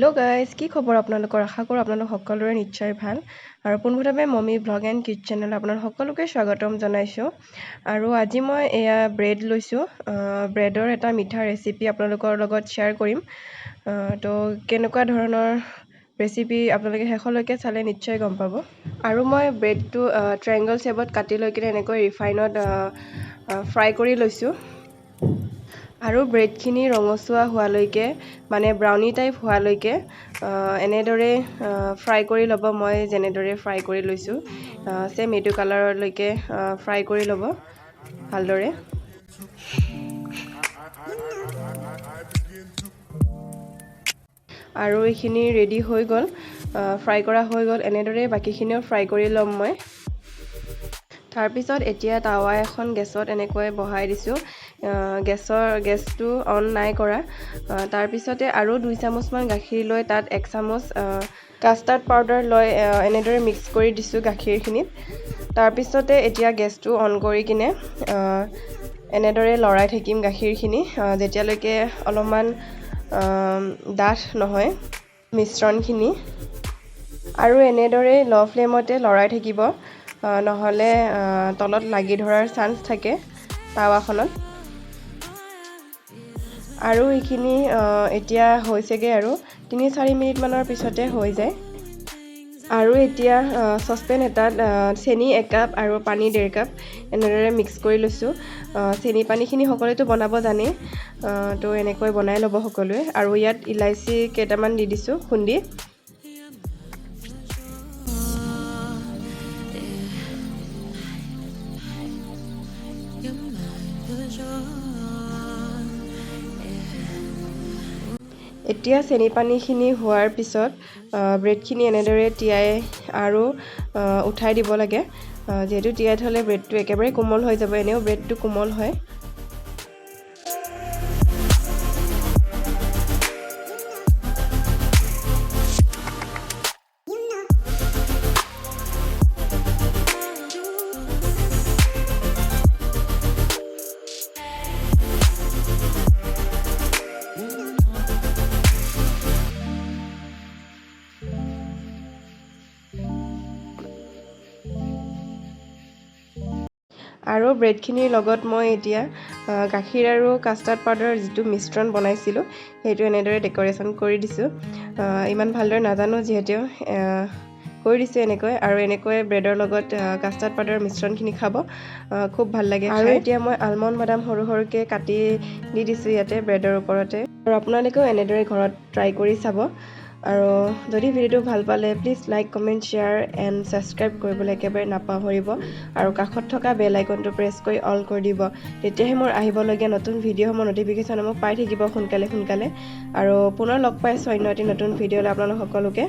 Hello' guys, কি খবৰ আপোনালোকৰ? আশা কৰোঁ আপোনালোক সকলোৰে নিশ্চয় ভাল। আৰু পোনপ্ৰথমে mommy vlog and kid channel আপোনালোক সকলোকে স্বাগতম জনাইছোঁ। আৰু আজি মই এয়া ব্ৰেড লৈছোঁ, ব্ৰেডৰ এটা মিঠা ৰেচিপি আপোনালোকৰ লগত শ্বেয়াৰ কৰিম। তো কেনেকুৱা ধৰণৰ ৰেচিপি আপোনালোকে শেষলৈকে চালে নিশ্চয় গম পাব। আৰু মই ব্ৰেডটো ট্ৰাইংগল শ্বেপত কাটি লৈ কিনে এনেকৈ ৰিফাইনত ফ্ৰাই কৰি লৈছোঁ। আৰু ব্ৰেডখিনি ৰঙচুৱা হোৱালৈকে, মানে ব্ৰাউনি টাইপ হোৱালৈকে এনেদৰে ফ্ৰাই কৰি ল'ব। মই যেনেদৰে ফ্ৰাই কৰি লৈছোঁ ছেম এইটো কালাৰলৈকে ফ্ৰাই কৰি ল'ব ভালদৰে। আৰু এইখিনি ৰেডি হৈ গ'ল, ফ্ৰাই কৰা হৈ গ'ল। এনেদৰে বাকীখিনিও ফ্ৰাই কৰি ল'ম মই। তাৰপিছত এতিয়া টাৱা এখন গেছত এনেকৈ বহাই দিছোঁ, গেছটো অন নাই কৰা। তাৰপিছতে আৰু 2 চামুচমান গাখীৰ লৈ তাত 1 চামুচ কাষ্টাৰ্ড পাউডাৰ লৈ এনেদৰে মিক্স কৰি দিছোঁ গাখীৰখিনিত। তাৰপিছতে এতিয়া গেছটো অন কৰি কিনে এনেদৰে লৰাই থাকিম গাখীৰখিনি, যেতিয়ালৈকে অলপমান ডাঠ নহয় মিশ্ৰণখিনি। আৰু এনেদৰে ল' ফ্লেমতে লৰাই থাকিব, নহ'লে তলত লাগি ধৰাৰ চান্স থাকে টাৱাখনত। আৰু এইখিনি এতিয়া হৈছেগৈ আৰু 3-4 মিনিটমানৰ পিছতে হৈ যায়। আৰু এতিয়া চচপেন এটাত চেনি 1 কাপ আৰু পানী 1.5 কাপ এনেদৰে মিক্স কৰি লৈছোঁ। চেনি পানীখিনি সকলোৱেতো বনাব জানেই, তো এনেকৈ বনাই ল'ব সকলোৱে। আৰু ইয়াত ইলাচি কেইটামান দি দিছোঁ খুন্দি। এতিয়া চেনি পানীখিনি হোৱাৰ পিছত ব্ৰেডখিনি এনেদৰে তিয়াই আৰু উঠাই দিব লাগে। যিহেতু তিয়াই থ'লে ব্ৰেডটো একেবাৰে কোমল হৈ যাব, এনেও ব্ৰেডটো কোমল হয়। আৰু ব্ৰেডখিনিৰ লগত মই এতিয়া গাখীৰ আৰু কাষ্টাৰ্ড পাউডাৰৰ যিটো মিশ্ৰণ বনাইছিলোঁ সেইটো এনেদৰে ডেক'ৰেশ্যন কৰি দিছোঁ। ইমান ভালদৰে নাজানো যিহেতু কৰি দিছোঁ এনেকৈ। আৰু এনেকৈ ব্ৰেডৰ লগত কাষ্টাৰ্ড পাউডাৰৰ মিশ্ৰণখিনি খাব খুব ভাল লাগে। আৰু এতিয়া মই আলমণ্ড বাদাম সৰু সৰুকৈ কাটি দি দিছোঁ ইয়াতে ব্ৰেডৰ ওপৰতে। আৰু আপোনালোকেও এনেদৰে ঘৰত ট্ৰাই কৰি চাব। আৰু যদি ভিডিঅ'টো ভাল পালে please like, comment, share and subscribe কৰিবলৈ একেবাৰে নাপাহৰিব। আৰু কাষত থকা বেল আইকনটো প্ৰেছ কৰি অল কৰি দিব, তেতিয়াহে মোৰ আহিবলগীয়া নতুন ভিডিঅ'সমূহ ন'টিফিকেশ্যনসমূহ পাই থাকিব সোনকালে সোনকালে। আৰু পুনৰ লগ পাইছোঁ অন্য এটি নতুন ভিডিঅ'লৈ আপোনালোক সকলোকে।